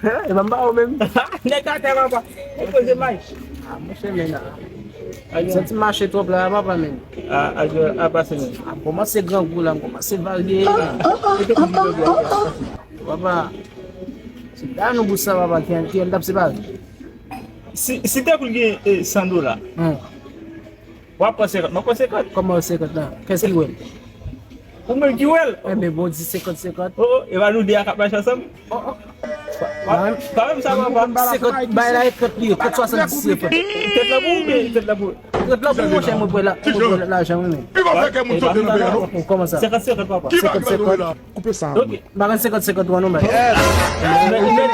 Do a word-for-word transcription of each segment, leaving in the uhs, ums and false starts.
E pa m pa ou menm. Nèg atè papa. Ou poze may. Ah, monchè, men la. Santi m mache twòp la, papa, men. A, a, a pase men. Ah, m kòmanse grangou la, m kòmanse varye. Papa, se ta nou bous sa, papa, ki, ki, n t ap separe. Si, si te pou l gen, eh, san dola, hmm, w ap pran senkant, mwen pran senkant. Kòman senkant la? Kès ki wè l? Ou menm ki wè l? Enben, bon, di senkant senkant. Oh, oh, e pa nou de a k ap mache ansanm? Oh, oh. Pa, pa menm sa, papa. Senkant, bay la e trant li ye, trant swasanndis ye, frè. Tèt la pou ou, men tèt la pou ou. Trant la pou ou, monchè, mwen pran la, mwen pran lajan, wi, men. Pi pa fè kè moun sote nan peyi a, non. Kòman sa? Senkant senkant, papa. Ki bagay la? Koupe sa. Ok. M pa konn senkant senkant ou an non, bay.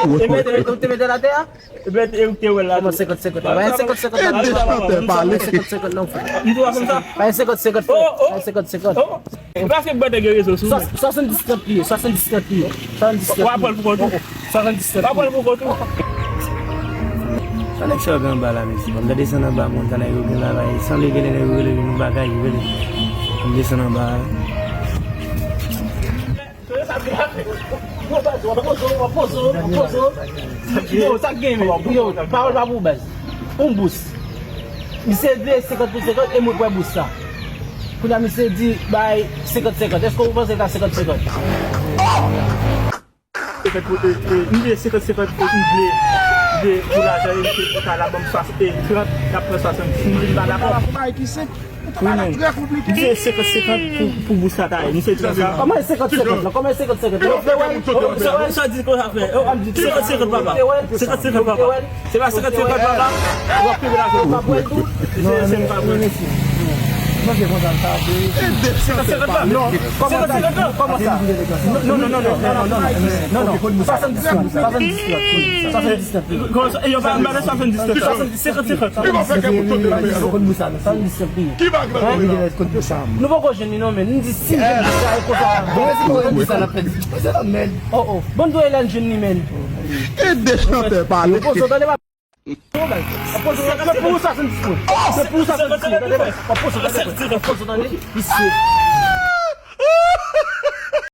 Ou te mete l atè a? Ebyen, e ou te wè la. Kòman senkant senkant la? Bay senkant senkant la. E de chantè pale. Bay senkant senkant non, frè. M di w konsa. Bay senkant senkant, frè. Oh, oh. Bay senkant senkant. Oh. E paske bwè gen rezon sou mwen. Swasanndis trant li ye, swasanndis trant li ye. Swasanndis trant. W ap pran l pou kont ou. Swasanndis trant. W ap pran l pou kont ou. Sa nèg sa yo gen anba la, mesye? Ban m ta desann anba, moun, sa nèg yo gen la, la, e sanble gen nèg yo rele yon bagay, yo rele. Ban m desann anba. Yo, sa k gen, men? Yo, pawòl pa pou baz. Yon bous. Misye vle senkant pou senkant, e mwen pran bous sa. Kounye a, misye di, bay senkant senkant. Èske ou panse l ka senkant senkant? Senkant pou, e, e, m vle senkant senkant, e, m vle, m vle pou lajan, e, misye ta la ban m swasann, e, trant, l ap pran swasanndis. M di, m pa dakò. Wi, men. M di se senkant senkant pou, pou bous la ta ye. Misye di konsa. Kòman e senkant senkant la? Kòman e senkant senkant la? Ou te wè l? Sa di konsa, frè. Senkant senkant, papa. Senkant senkant, papa. Se pa senkant senkant, papa. W ap kenbe lajan. W ap wè l tou. Se, se m pa wè l. Manje konsa, sa, se senkant senkant, papa. Non. Kòman sa? Kòman sa? Non, non, non, non. Swasanndis trant. Swasanndis trant. Swasanndis trant. Kòman sa? E yo pa, m pa nan swasanndis trant. Swasanndis, senkant senkant. Swasanndis trant. Swasanndis trant. Nou poko jwenn li non, men nou di si jwenn li sa e konsa. Bon, si nou jwenn li sa, n ap pèdi. Oh, oh. Bon, dwe la n jwenn li, men. E de chantè pale. Pozo, tande pa. Pozo, pozo, pozo, swasanndis trant. Pozo, tande pa. Pozo, tande pa. Pozo, tande. Isi.